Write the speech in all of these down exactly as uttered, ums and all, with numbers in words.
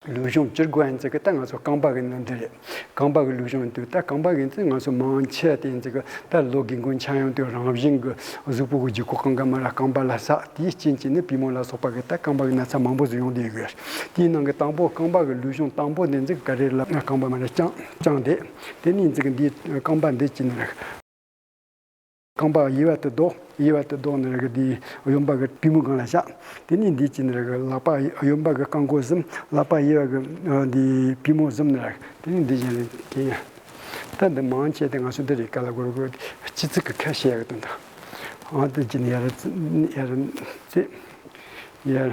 ལུས་སྦྱོང་བཅུ་དགུ་ཡན་ཚིག་གི་ད་ང་ཚོ་རྐང་པ་གི་ནི་འདི་རེད། རྐང་པ་གི་ལུས་སྦྱོང་འདུག་ད་རྐང་པ་གི་ཚིག་ང་ཚོ་མང་ཆེ་དེ་ཚིག་གི་ད་ལོ་རྒན་རྒོན་ཆགས་ཡོང་དུས་རང་བཞིན་གི་གཟུགས་པོ་གི་ལྗིད་ཁོག་གང་ག་མ་ར་རྐང་པ་ལ་ཟག་དེའི་རྐྱེན་གྱིས་ནི་པུས་མོ་ལ་སོགས་པ་གི་ད་རྐང་པ་གི་ན་ཚ་མང་པོ་ཟིག་ཡོང་བསྡད་ཡོད། དེའི་ནང་གི་དང་པོ་རྐང་པ་གི་ལུས་སྦྱོང་དང་པོ་དེ་ཚིག་ག་རེ་ལ་རྐང་པ་མ་ར་བརྐྱངས་བརྐྱངས་ཏེ། དེ་ནས་ཚིག་འདི་རྐང་པ་འདི་གཅིག་ནི་རེད། རྐང་པ་གཡས་པ་དེ་ལྡོག་གཡས་པ་དེ་ལྡོག་ནི་རེད་གི་འདི་གཡོན་པ་གི་པུས་མོ་སྒང་ལ་བཞག་དེ་ནས་འདི་གཅིག་ནི་རེད་གི་ལག་པ་གཡོན་པ་གི་རྐང་མགོ་ཟུམ། ལག་པ་གཡས་པ་གི་འདི་པུས་མོ་ཟུམ་ནི་རེད། དེ་ནས་འདི་བཞིན་རེད་དེ། ད་འདི་མང་ཆེ་དེ་ང་ཚོ་འདི་རེད་ག་ལ་གོ་ར་གོ་སྤྱི་ཚིག་གི་ཁ་བཤད་ཡག་དོན་དག་ཨ་དེ་གཅིག་ནི་ཡར་ཙི་ཡར་ཙི་ཡར་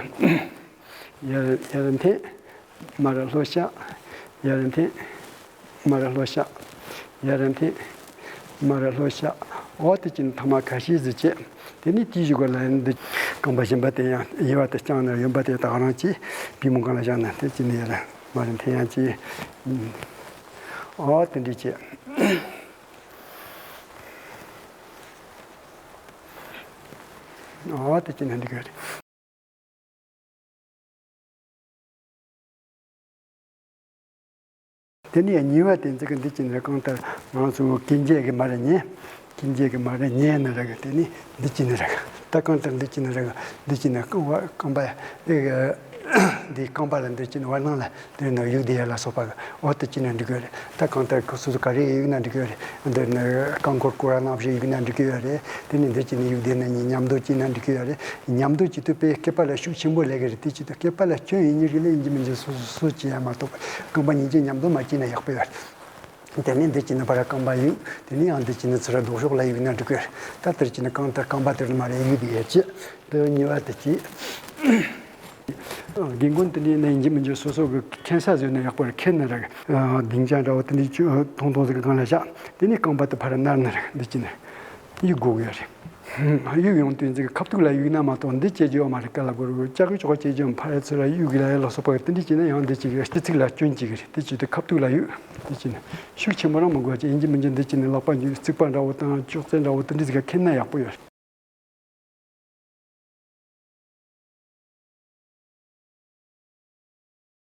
ཡར་ཡར་འཐེན། མར་ལྷོ་ཤ། ཡར་འཐེན། མར་ལྷོ་ཤ། ཡར་འཐེན། མར་ལྷོ་ཤ། འོ་དེ་གཅིག་ནི་ཐ་མ་ཁ་ཤས་ཟིག་བྱས། དེ་ནས་དེའི་གཞུག་གུ་ལ་འདི་རྐང་པ་གཞན་པ་དེ་ཡང་གཡས་པ་དེ་བརྐྱངས་ནས་གཡོན་པ་དེ་ད་ག་རང་གཅིག་པུས་མོ་སྒང་ལ་བཞག་ནས་དེ་གཅིག་ནི་ཡར་མར་འཐེན་ཡང་གཅིག་འོ་དེ་འདྲ་བྱས། འོ་དེ་གཅིག་ནི་འདི་ག་རེད། དེ་ནས་གཉིས་པ་དེ་ཚིག་གི་འདི་གཅིག་ནི་རེད། གང་ལྟར་ང་ཚོ་སྐྱེ་མཆེད་ཀྱི་མར་ཉལ། སྐྱེ་མཆེད་ཀྱི་མར་ཉལ་ནི་རེད། དེ་ནས་འདི་གཅིག་ནི་རེད། ད་གང་ལྟར་འདི་གཅིག་ནི་རེད། འདི་གཅིག་ནི་རྐང་པ་རྐང་པ་ཨེ་འདི་རྐང་པ་ལ་འདི་གཅིག་ནི་བར་སྣང་ལ་དེ་ནི་གཡུག་བསྡད་ཡ་ལ་སོགས་པ་འོ་དེ་གཅིག་ནི་འགྲིག་གི་རེད། ད་གང་ལྟར་ཁོ་སོ་སོ་ག་རེ་གཡུག་ན་འགྲིག་གི་རེད། འདི་ནི་རྐང་འཁོར་སྐོར་ར་ནང་བཞིན་གཡུག་ན་འགྲིག་གི་རེད། དེ་ནས་འདི་གཅིག་ནི་གཡུག་བསྡད་ན་ཉམས་རྡོ་གཅིག་ན་འགྲིག་གི་རེད། ཉམས་རྡོ་གཅིག་ཏུ་དཔེ་སྐེད་པ་ལ་ཤུགས་ཆེན་པོ་ལས་ཀྱི་རེད། དེ་གཅིག་ཏུ་སྐེད་པ་ལ་སྐྱོན་ཡིན་ཉིད་རིགས་ལ་ཡིན་གཅིག་མིན་གཅིག་སོ་སོ་སོ་བྱེད་ཡ་མ་གཏོགས་རྐང་པ་ཉིན་གཅིག་ཉམས་རྡོ་མ་བྱས་ན་ཡག་པོ་ཡོད་རེད། དེ་ནས་འདི་གཅིག་ནི་ཕར་རྐང་པ་གཡུག་དེ་ནས་ཡང་འདི་གཅིག་ནི་ཚུར་ལྡོག་ཕྱོགས་ལ་གཡུག་ན་འགྲིག་གི་རེད། ད་དེར་གཅིག་ནི་གང་ལྟར་རྐང་པ་དེར་མ་རེད་གཡུག་དེ་ཡོད་ཅི། དེ་གཉིས་པ་དེ་གཅིག་རྒན་རྒོན་དེ་ནས་ནི་ཡིན་གཅིག་མིན་གཅིག་སོ་སོ་གི་འཁེན་ས་བཟོས་ན་ཡག་པོ་རེད། འཁེན་ནི་རེད། སྡིངས་ཆ་འདྲ་བོ་དེ་འདྲ་ཐུང་ཐུང་ཟིག་གི་སྒང་ལ་བཞག་དེ་ནས་རྐང་པ་དེ་ཕར་མནན་ནི་རེད། འདི་གཅིག་ནི་གཡུག་དགོས་གི་རེད། གཡུག་ཡོང་དུས་ཚིག་ཁ་ཐུག་ལ་གཡུག་ན་མ་གཏོགས་འདི་བྱེད་རྒྱུ་ཡོད་མ་རེད། ག་ལ་གོ་རུ་ལྕགས་ཀྱི་ཅོག་བྱེད་རྒྱུ་ཕར་ཚུར་ལ་གཡུག་གི་ལ་ཡ་ལ་སོགས་པ་དེ་འདྲ་བྱས་ན་ཡང་འདི་གཅིག་གི་སྤྱི་ཚིག་ལ་སྐྱོན་གཅིག་གི་རེད། དེ་བྱེད་དུས་ཁ་ཐུག་ལ་གཡུག་དེ་བྱས་ན་ཤུགས་ཆེན་པོ་རང་མི་དགོས་ཀྱི་ཡིན་གཅིག་མིན་གཅིག་འདི་བྱས་ན་ལག་པ་འཇུ་རྩིག་པ་འདྲ་བོ་དང་ཅོག་ཙེ་འདྲ་བོ་དེ་འདྲ་ཟིག་ག་འཁེན་ན་ཡག་པོ་ཡོད།